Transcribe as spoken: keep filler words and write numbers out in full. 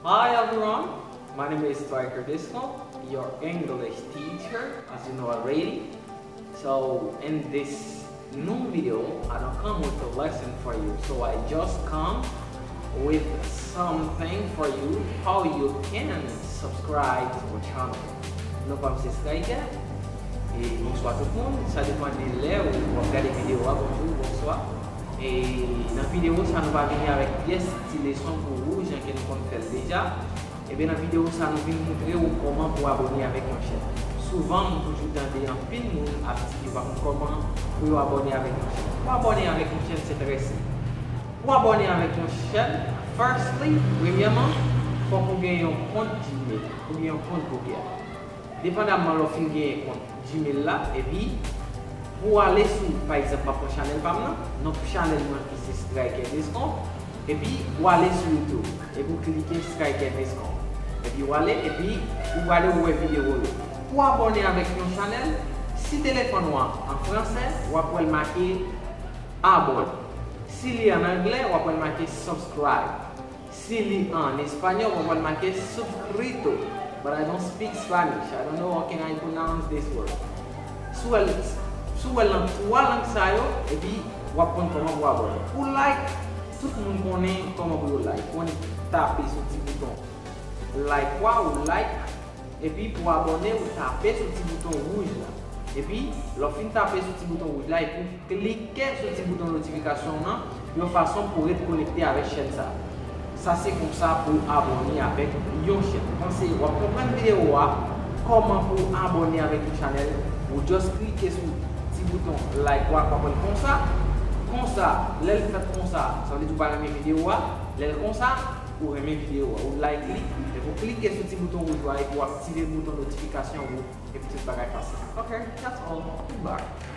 Hi everyone, my name is Striker Disco, your English teacher, as you know already. So in this new video, I don't come with a lesson for you. So I just come with something for you, how you can subscribe to our channel. Non pa m se Striker. E bonswa tout moun, sa depann de lè ou w ap gade videyo a, bonjou, bonswa. E nan videyo sa nou va vini avèk pyès ti leson pou ou, jan ke nou konn fè l deja. Ebyen nan videyo sa nou vin moutre ou kòman pou abòne avèk yon chèn. Souvan m toujou tande anpil moun ap di yo pa konn kòman pou yo abòne avèk yon chèn. Pou abòne avèk yon chèn se trè senp. Pou abòne avèk yon chèn, firstly, premyèman, fòk ou gen yon kont Gmail, ou gen yon kont Google. Depandamman lè w fin genyen kont Gmail la, epi pou w ale sou, pa egzanp, m ap pran chanèl pa m nan, non chanèl mwen ki se Striker Descamps, epi w ale sou YouTube, epi w klike Striker Descamps, epi w ale, epi ou prale ou wè videyo yo. Pou abòne avèk yon chanèl, si telefòn ou an an fransè, w ap wè l make abòne. Si li an anglè, w ap wè l make subscribe. Si li an espanyòl, w ap wè l make suscrito. But I don't speak Spanish. I don't know how can I pronounce this word. Si w wè l, si w wè l nan twa lang sa yo, epi w ap konn kòman pou w abòne. Pou like, tout moun konnen kòman pou yo like. Ou konn tape sou ti bouton like wa, ou like, epi pou abòne, ou tape sou ti bouton wouj la. Epi, lè w fin tape sou ti bouton wouj la, epi w klike sou ti bouton notifikasyon nan, yon fason pou w ret konekte avèk chèn sa. Sa se konsa pou w abòne avèk yon chèn. Panse w ap konprann videyo a, kòman pou w abòne avèk yon chanèl, ou just klike sou ti bouton like wa, w ap wè l konsa. Konsa, lè l fèt konsa, sa vle di w pa renmen videyo a. Lè l konsa, ou renmen videyo a, ou like li, epi w klike sou ti bouton wouj la, epi w aktive bouton notifikasyon ou, epi tout bagay fasil. Ok, that's all. Goodbye.